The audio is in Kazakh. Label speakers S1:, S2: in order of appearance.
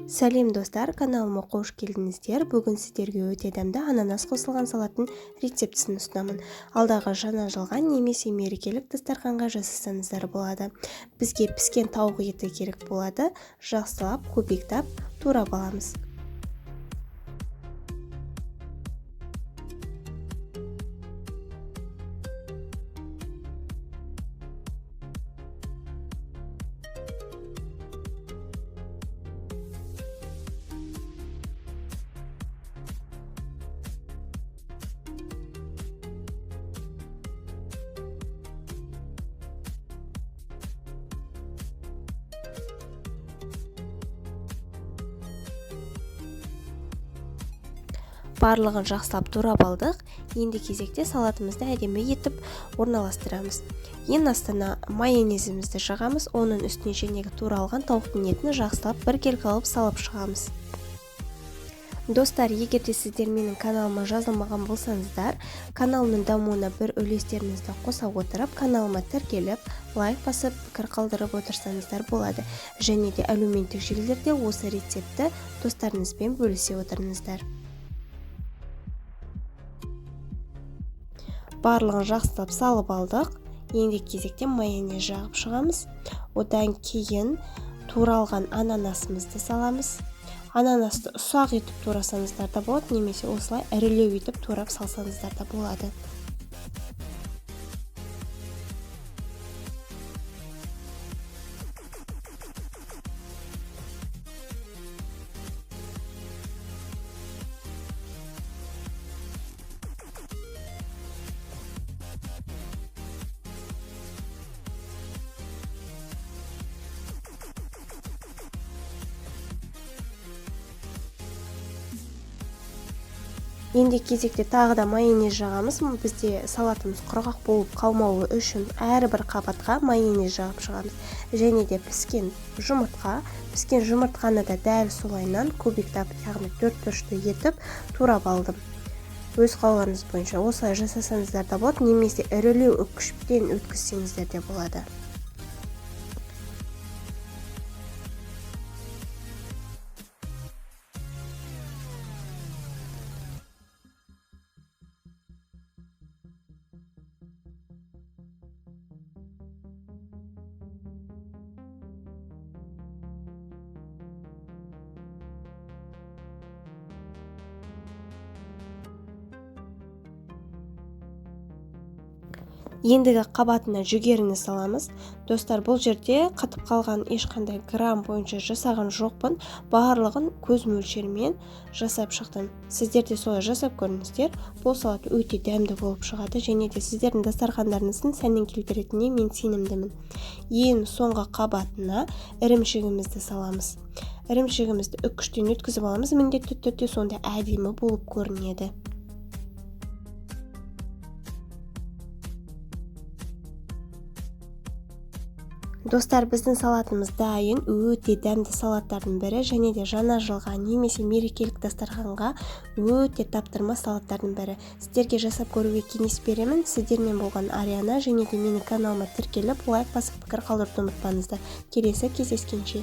S1: Сәлем достар, каналыма қош келдіңіздер. Бүгін сіздерге өте дәмді ананас қосылған салаттың рецептісін ұсынамын. Алдағы жаңа жылға немесе мерекелік дастарханға жасасаңыздар болады. Бізге піскен тауық еті керек болады. Жақсылап кубиктап турап аламыз. Барлығын жақсылап турап алдық. Енді кезекте салатымызды әдемі етіп орналастырамыз. Ең астына майонезімізді жағамыз, оның үстіне жәнегі туралған тауықтың етін жақсылап біркелкі қылып салып шығамыз. Достар, егер де сіздер менің каналыма жазылмаған болсаңыздар, каналымның дамуына бір үлестеріңізді қоса отырып, каналыма тіркеліп, лайк басып, пікір қалдырып отырсаңыздар болады. Және де әлеуметтік желілерде осы рецептті достарыңызбен бөлісе отырыңыздар. Барлығын жақсылап салып алдық. Енді кезекте майонез жағып шығамыз. Одан кейін туралған ананасымызды саламыз. Ананасты ұсақ етіп турасаңыздар да болады, немесе осылай ірілеу етіп турап салсаңыздар да болады. Енді кезекте тағы да майонез жағамыз. Бізде салатымыз құрғақ болып қалмауы үшін әрбір қабатқа майонез жағып шығамыз. Және де піскен жұмыртқа. Піскен жұмыртқаны да дәл солайынан кубиктап, яғни төрт бұрышты етіп турап алдым. Өз қалауыңыз бойынша осылай жасасаңыздар да болады, немесе ірілеу үккіштен өткізсеңіздер де болады. Ендігі қабатына жүгеріні саламыз. Достар, бұл жерде қатып қалған ешқандай грамм бойынша жасаған жоқпын. Барлығын көз мөлшерімен жасап шықтым. Сіздер де солай жасап көріңіздер. Бұл салат өте дәмді болып шығады және де сіздердің дастархандарыңыздың сәнін келтіретініне мен сенімдімін. Ең соңғы қабатына ірімшігімізді саламыз. Ірімшігімізді үккіштен өткізіп аламыз, міндетті түрде сонда әдемі болып көрінеді. Достар, біздің салатымыз дайын, өте дәмді салаттардың бірі және де жаңа жылға немесе мерекелік дастарханға өте таптырмас салаттардың бірі. Сіздерге жасап көруге кеңес беремін. Сіздермен болған Ариана, және де менің каналыма тіркеліп, лайк басып, пікір қалдыруды ұмытпаңыздар. Келесі кездескенше.